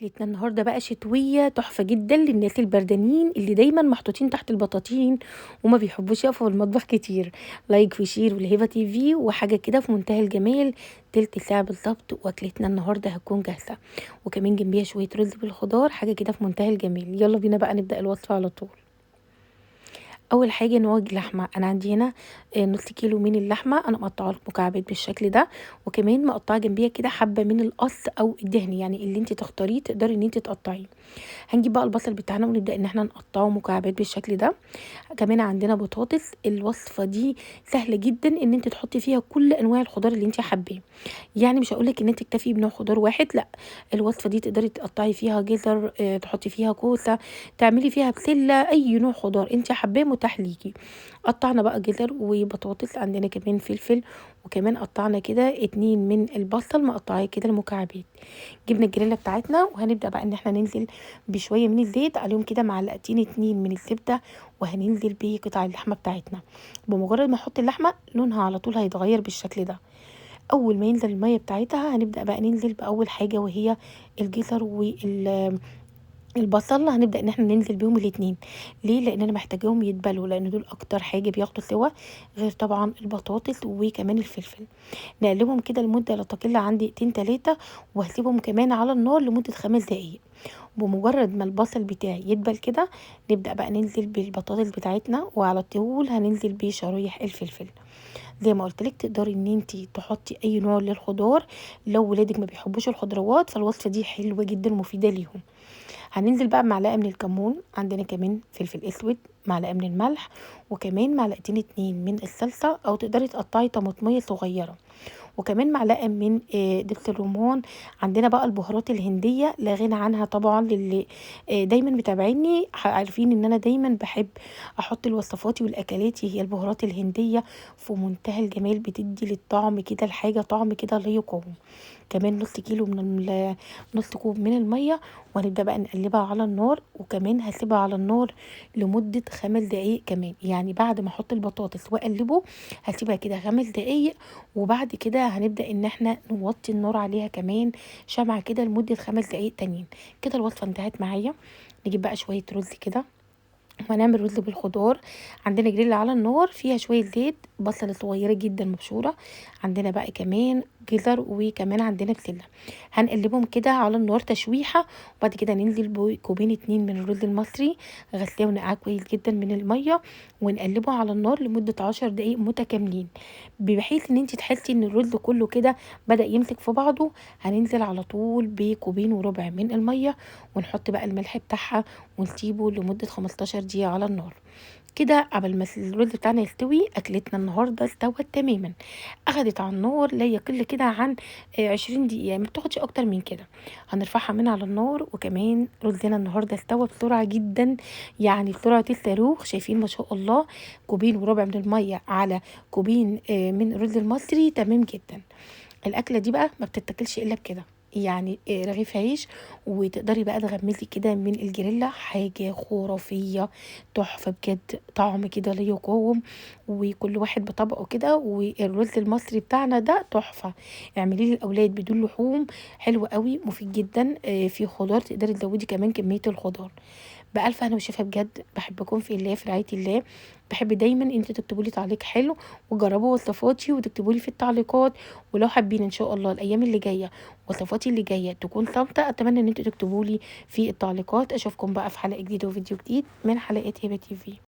أكلتنا النهارده بقى شتوية تحفة جدا للناس البردانين اللي دايما محطوطين تحت البطاطين وما بيحبوش يقفوا في المطبخ كتير. like و share والهبه TV وحاجه كده في منتهى الجمال. تلت ساعة بالظبط واكلتنا النهارده هتكون جاهزة، وكمان جنبيها شوية رز بالخضار، حاجة كده في منتهى الجمال. يلا بينا بقى نبدا الوصفة على طول. اول حاجة نوع لحمه، انا عندي هنا نص كيلو من اللحمة، انا مقطعه مكعبات بالشكل ده، وكمان مقطعه جنبيها كده حبه من القص او الدهن، يعني اللي انت تختاريه تقدري ان انت تقطعيه. هنجيب بقى البصل بتاعنا ونبدا ان احنا نقطعه مكعبات بالشكل ده. كمان عندنا بطاطس. الوصفة دي سهلة جدا ان انت تحطي فيها كل انواع الخضار اللي انت حباه، يعني مش هقولك ان انت تكتفي بنوع خضار واحد، لا، الوصفة دي تقدري تقطعي فيها جزر، تحطي فيها كوسة، تعملي فيها بسلة، اي نوع خضار انت حباه متاح ليكي. قطعنا بقى جزر وبطاطس، عندنا كمان فلفل، وكمان قطعنا كده 2 من البصل مقطعاه كده المكعبات. جبنا الجريلا بتاعتنا وهنبدا بقى ان احنا ننزل بشوية من الزيت عليهم كده، معلقتين 2 من الزبدة، وهننزل بقطع اللحمة بتاعتنا. بمجرد ما احط اللحمة لونها على طول هيتغير بالشكل ده. اول ما ينزل المية بتاعتها هنبدا بقى ننزل باول حاجة وهي الجزر وال البصل. هنبدا ان احنا ننزل بيهم الاثنين. ليه؟ لان انا محتاجاهم يتبلوا، لان دول اكتر حاجة بياخدوا سوا، غير طبعا البطاطس وكمان الفلفل. نقلبهم كده لمدة لا تقل عن دقيقتين 3، وهسيبهم كمان على النار لمدة 5 دقايق. بمجرد ما البصل بتاعي يدبل كده نبدا بقى ننزل بالبطاطس بتاعتنا، وعلى طول هننزل بشرايح الفلفل. زي ما قلت لك تقدري ان انت تحطي اي نوع للخضار، لو ولادك ما بيحبوش الخضروات فالوصفه دي حلوة جدا ومفيدة ليهم. هننزل بقى بمعلقه من الكمون، عندنا كمان فلفل اسود، معلقه من الملح، وكمان معلقتين 2 من الصلصه، او تقدري تقطعي طماطميه صغيرة، وكمان معلقه من دبس الرمان. عندنا بقى البهارات الهندية لا غنى عنها طبعا، للي دايما متابعيني عارفين ان انا دايما بحب احط الوصفاتي والاكلاتي هي البهارات الهندية في منتهى الجمال، بتدي للطعم كده الحاجة طعم كده لا يقاوم. كمان نص كيلو من نص كوب من المية، وهنبدا بقى نقلبها على النار، وكمان هسيبها على النار لمدة 5 دقايق كمان. يعني بعد ما احط البطاطس واقلبه هسيبها كده 5 دقايق، وبعد كده هنبدا ان احنا نوطي النار عليها كمان شمعة كده لمدة 5 دقايق تانيين. كده الوصفة انتهت معايا. نجيب بقى شوية رز كده وهنعمل رز بالخضار. عندنا جريل على النار فيها شوية زيت، بصله صغيرة جدا مبشوره، عندنا بقى كمان جزر، وكمان عندنا بسلة. هنقلبهم كده على النار تشويحه، وبعد كده ننزل بكوبين 2 من الرز المصري، غسلاه ونقعاه كويس جدا من المية، ونقلبه على النار لمدة 10 دقايق متكاملين، بحيث ان انت تحسي ان الرز كله كده بدا يمسك في بعضه. هننزل على طول بكوبين وربع من المية، ونحط بقى الملح بتاعها، ونسيبه لمدة 15 دقيقة على النار كده قبل ما الرز بتاعنا يستوي. اكلتنا النهارده استوت تماما، اخدت على النار لا يقل كده عن 20 دقيقة، يعني ما بتاخدش اكتر من كده. هنرفعها من على النار. وكمان رزنا النهارده استوى بسرعة جدا، يعني بسرعة الصاروخ. شايفين ما شاء الله، كوبين وربع من المية على كوبين من الرز المصري، تمام جدا. الاكلة دي بقى ما بتتاكلش الا بكده، يعني رغيف عيش، وتقدري بقى تغمزي كده من الجريلا، حاجة خرافية تحفة بجد، طعم كده لا يقاوم، وكل واحد بطبقه كده. والرز المصري بتاعنا ده تحفة، اعمليه للأولاد بدون لحوم، حلو قوي، مفيد جدا، في خضار تقدري تزودي كمان كمية الخضار. بألف هنا وشفا بجد. بحبكم في الله، في رعاية الله. بحب دايما انتوا تكتبوا لي تعليق حلو، وجربوا وصفاتي وتكتبوا لي في التعليقات. ولو حابين ان شاء الله الايام اللي جاية وصفاتي اللي جاية تكون صامته، اتمنى ان انتوا تكتبوا لي في التعليقات. اشوفكم بقى في حلقة جديدة وفيديو جديد من حلقات هبه TV.